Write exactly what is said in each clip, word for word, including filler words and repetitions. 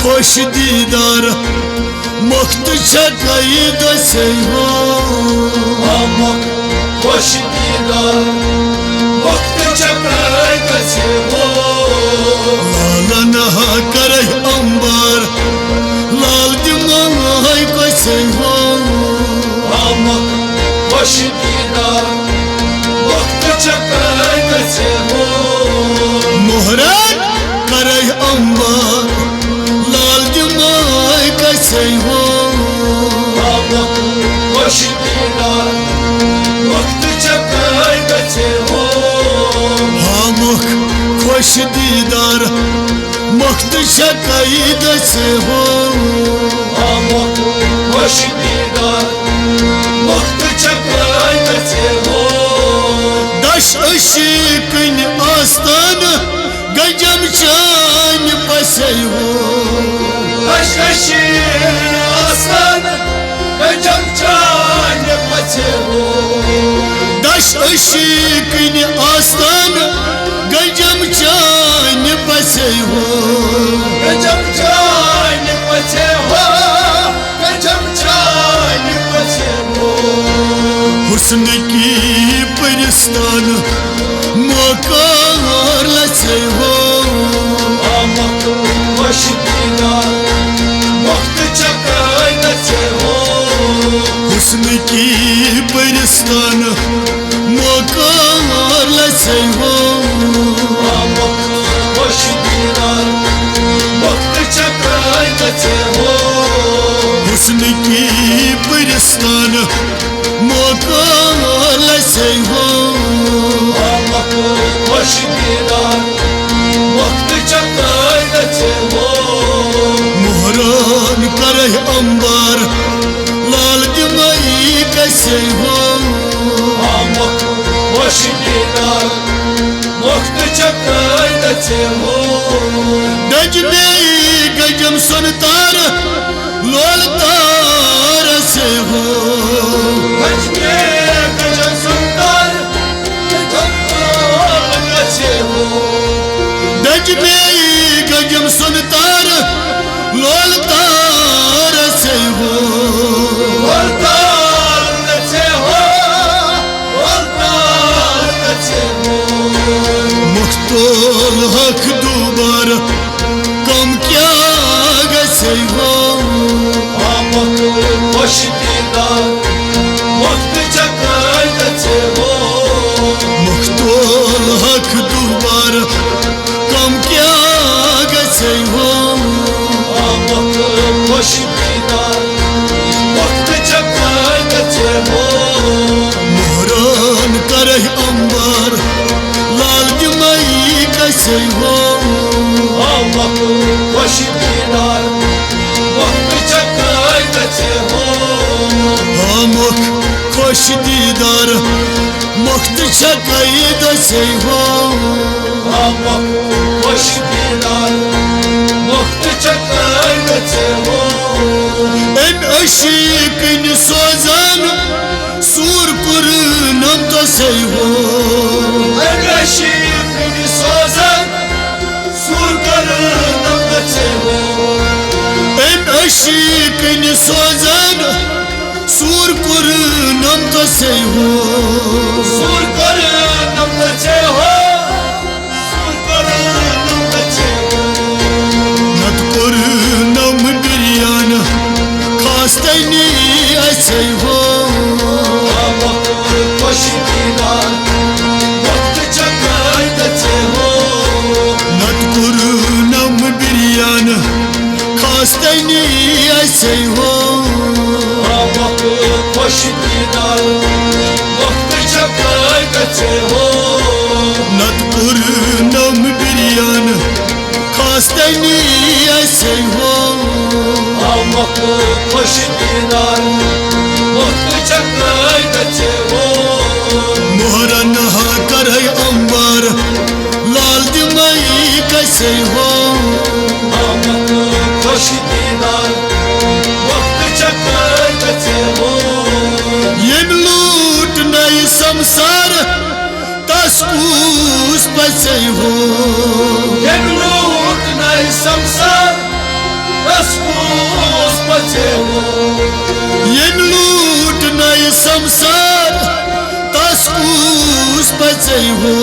خۄش دیٖدار مۄختہٕ چھکے دٔسے ہو۔ آمُت خۄش دیٖدار مۄختہٕ چھکے دٔسے ہو۔ لالن ہا کرے امبار، لال دِمے کسے ہو۔ آمُت خۄش دیٖدار مۄختہٕ چھکے دٔسے ہو۔ مۄہرن کرے امبار، لال دِمے کسے ہو۔ آمُت خۄش دیٖدار مۄختہٕ چھکے دٔسے ہو۔ ہامُک خۄش دیٖدار مۄختہٕ چھکے دٔسے ہو۔ آمُت خۄش دیٖدار مۄختہٕ چھکے دٔسے ہو۔ دش عشیٖقٕنۍ آستانہٕ گنجم چانہِ پسے ہو۔ دش عشیٖق آستانہٕ گنجم چانہِ پسے ہو۔ دش عشیٖقٕنۍ آستانہٕ گنجم چانہِ پسے ہو۔ گنجم چانہِ پسے ہو۔ گنجم چانہِ پسے ہو۔ حسن کی پرستان موکار لسے ہو۔ آمُت خۄش دیٖدار مۄختہٕ چھکے دٔسے ہو۔ حسن کی پرستان موکار لسے ہو۔ آمُت خۄش دیٖدار مۄختہٕ چھکے دٔسے ہو۔ حسن کی پرستان موکار لسے ہو۔ آمُت خۄش دیٖدار مۄختہٕ چھکے دٔسے ہو۔ مۄہرن کرے امبار، لال دِمے کسے ہو۔ آمُت خۄش دیٖدار مۄختہٕ چھکے دٔسے ہو۔ دجمے گجم سُن تار، لول تار سے ہو۔ دجمے گجم سُن تار، لول تار سے ہو۔ دجمے گجم سُن تار، لول تار سے ہو۔ لول تار سے ہو۔ مختول حق دوبارہ کم کیا گژھے ہو؟ آمُت خۄش دیٖدار مۄختہٕ چھکے دٔسے ہو۔ مختول حق دوبارہ کم کیا گژھے ہو؟ آمُت خۄش دیٖدار مۄختہٕ چھکے دٔسے ہو۔ مۄہرن کرے امبار، لال دِمے کسے ہو؟ آمُت خۄش دیٖدار مۄختہٕ چھکے دٔسے ہو۔ آمُت خۄش دیٖدار مۄختہٕ چھکے دٔسے ہو۔ آمُت خۄش دیٖدار مۄختہٕ چھکے دٔسے ہو۔ أمۍ عشیٖقٕنۍ سوزان سوٗر کوٚرنم تسے ہو۔ أمۍ عشیٖقٕنۍ سوزان سوٗر کوٚرنم تسے ہو۔ أمۍ عشیٖقٕنۍ سوزان سوٗر کوٚرنم تسے ہو۔ سوٗر کوٚرنم تسے ہو۔ سوٗر کوٚرنم تسے ہو۔ نتہٕ کوٚرنم بِریان خاص تنی اسے ہو۔ آمُت خۄش دیٖدار مۄختہٕ چھکے دٔسے ہو۔ نتہٕ کوٚرنم بِریان خاص تنی اسے ہو۔ آمُت خۄش دیٖدار مۄختہٕ چھکے دٔسے ہو۔ نتہٕ کوٚرنم بِریان خاص تنی اسے ہو۔ آمُت خۄش دیٖدار مۄختہٕ چھکے دٔسے ہو۔ مۄہرن ہا کرے امبار، لال دِمے کسے ہو؟ آمُت خۄش دیٖدار مۄختہٕ چھکے دٔسے ہو۔ ییٚمۍ لوٗٹ نَے سمسار، تس کُس پژے ہو؟ ییٚمۍ لوٗٹ نَے سمسار، تس کُس پژے ہو؟ ییٚمۍ لوٗٹ نَے سمسار، تس کُس پژے ہو؟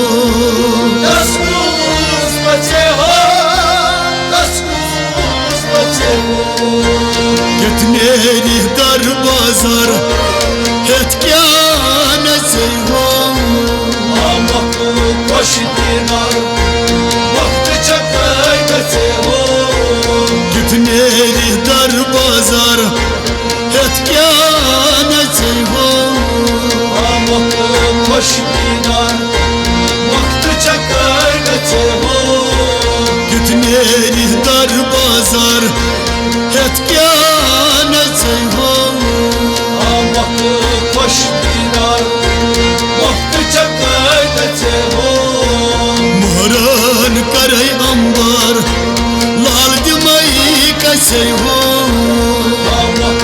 تس کُس پژے ہو؟ تس کُس پژے ہو؟ کِتھ نیرِ در بازار، ہیٚتھ کیٛاہ نژے ہو؟ آمُت خۄش دیٖدار، وقت چھکے گژھے ہو۔ کِتھ نیرِ در بازار، ہیٚتھ کیٛاہ نژے ہو؟ آمُت خۄش دیٖدار، وقت چھکے گژھے ہو۔ کِتھ نیرِ در بازار، ہیٚتھ کیٛاہ نژے ہو؟ آمُت خۄش دیٖدار، وقت چھکے گژھے ہو۔ مہرن کرے امبار، لال دِمے کسے ہو۔ آمُت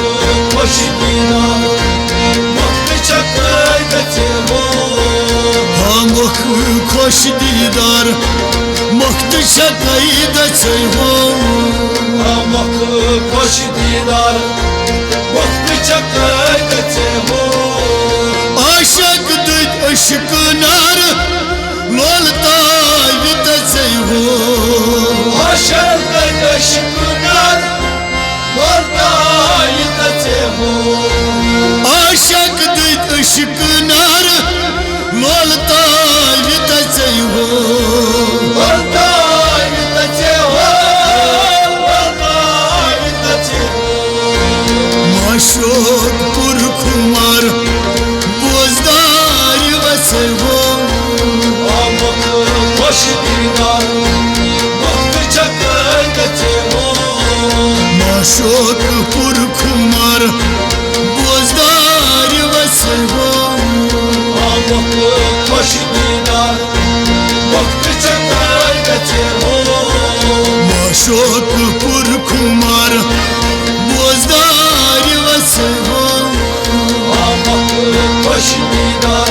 خۄش دیٖدار، وقت چھکے گژھے ہو۔ آمُت خۄش دیٖدار، مۄکھ تہٕ چھکے دژے ہو۔ آمُت خۄش دیٖدار، مۄکھ تہٕ چھکے دژے ہو۔ عاشق دٔدۍ عشقہٕ نارٕ، لولہٕ تاوِ دژے ہو۔ عاشق دٔدۍ عشقہٕ نارٕ، لولہٕ تاوِ دژے ہو۔ عاشق دٔدۍ عشقہٕ نارٕ، لولہٕ تاوِ دژے ہو۔ لولہٕ تاوِ دژے ہو، لولہٕ تاوِ دژے ہو۔ معشوق پُر خُمار، بوزدارِ وژے ہو۔ آمُت خۄش دیٖدار، وقت چھکے گژھے ہو۔ معشوق پُر خُمار، بوزدارِ وژے ہو۔ آمُت خۄش دیٖدار، وقت چھکے گژھے ہو۔ معشوق پُر خُمار، بوزدارِ وژے ہو۔ آمُت خۄش دیٖدار،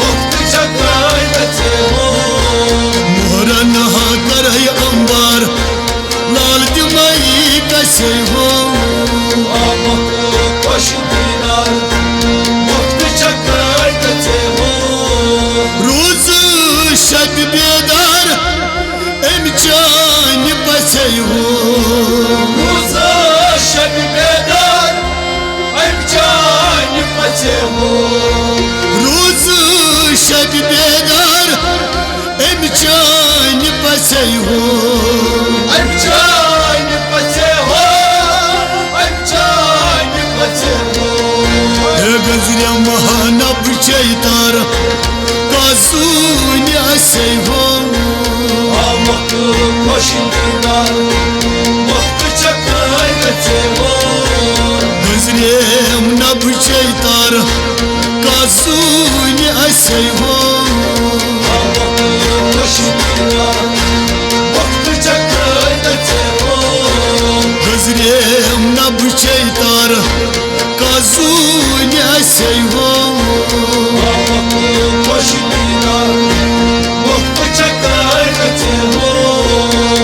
وقت چھکے گژھے ہو۔ مہرن ہا کرے امبار، لال دِمے کسے ہو۔ آمُت خۄش دیٖدار، وقت چھکے گژھے ہو۔ روٗزٕ شبِ بیدار، امہِ چانہِ پژے ہو۔ روٗزٕ شبِ بیدار، امہِ چانہِ پژے ہو۔ روٗزٕ شبِ بیدار، امہِ چانہِ پژے ہو۔ امہِ چانہِ پژے ہو، امہِ چانہِ پژے ہو۔ ہے گزرِ مہانب چیتار، کزوٗنہِ اسے ہو۔ آمُت خۄش دیٖدار، وقت چھکے گژھے ہو۔ گزریم نب چیتار، کزوٗنہِ اسے ہو۔ آمُت خۄش دیٖدار، وقت چھکے گژھے ہو۔ گزریم نب چیتار، کزوٗنہِ اسے ہو۔ آمُت خۄش دیٖدار، وقت چھکے گژھے ہو۔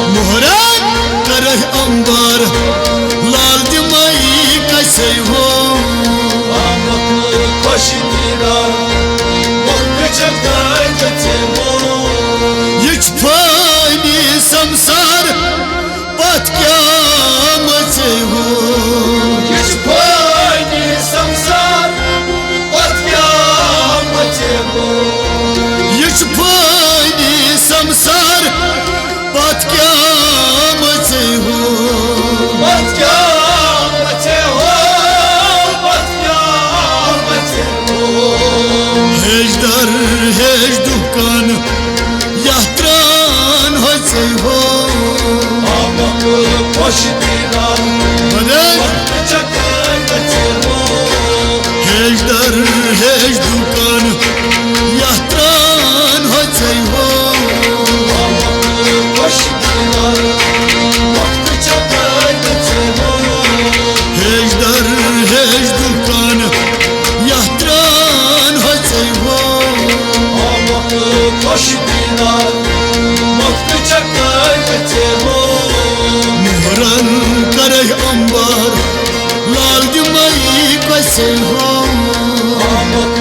مہرن کرے امبار، لال دِمے کسے ہو۔ آمُت خۄش دیٖدار، وقت چھکے گژھے ہو۔ یہِ چھُ فٲنی سمسار، پتھ کیٛاہ مژے ہو؟ یہِ چھُ فٲنی سمسار، پتھ کیٛاہ مژے ہو؟ یہِ چھُ فٲنی سمسار، پتھ کیٛاہ مژے ہو؟ پتھ کیٛاہ مژے ہو؟ پتھ کیٛاہ مژے ہو؟ ہیٚچھ در، ہیٚچھ دُکان، یتھ تران ہۄژے ہو۔ آمُت خۄش دیٖدار، بدل۔ وقت چھکے گژھے ہو۔ ہیٚچھ در، ہیٚچھ دُکان، یتھ تران ہۄژے ہو۔ آمُت خۄش دیٖدار، وقت چھکے گژھے ہو۔ ہیٚچھ در، ہیٚچھ دُکان، یتھ تران ہۄژے ہو۔ آمُت خۄش دیٖدار، وقت چھکے گژھے ہو۔ مہرن گژھے ہو۔ آمُت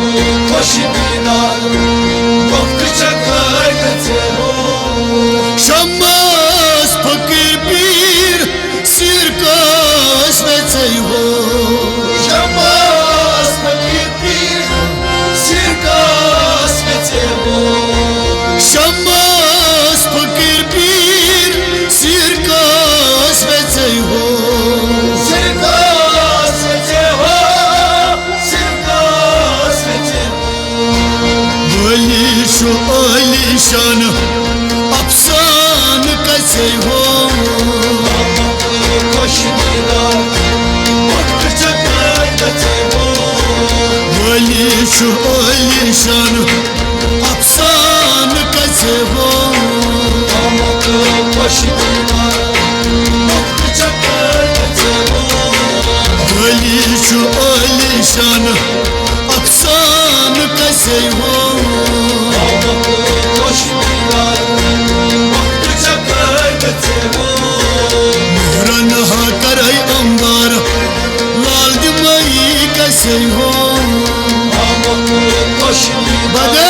خوش دیٖدار، وقت چھا کر گژھے ہو۔ شمس فقیر پیر سیر کاس ویژے ہو۔ شمس فقیر پیر سیر کاس ویژے ہو۔ شمس فقیر پیر سیر کاس ویژے ہو۔ سیر کاس ویژے ہو۔ سیر کاس ویژے ہو۔ ولی چھُ عالی شان افسانہٕ کژے ہو۔ خوش دیٖدار، وقت چھا کر گژھے ہو۔ ولی چھُ عالی شان افسانہٕ کژے ہو۔ آمُت خوش دیٖدار، وقت چھا کر گژھے ہو۔ ولی چھُ عالی شان افسانہٕ کژے ہو۔ آمُت خوش دیٖدار، وقت چھا کر گژھے ہو۔ مہرن ہا کرے انبار، لال دمائی کژے ہو۔ آمُت خوش دیٖدار، بدے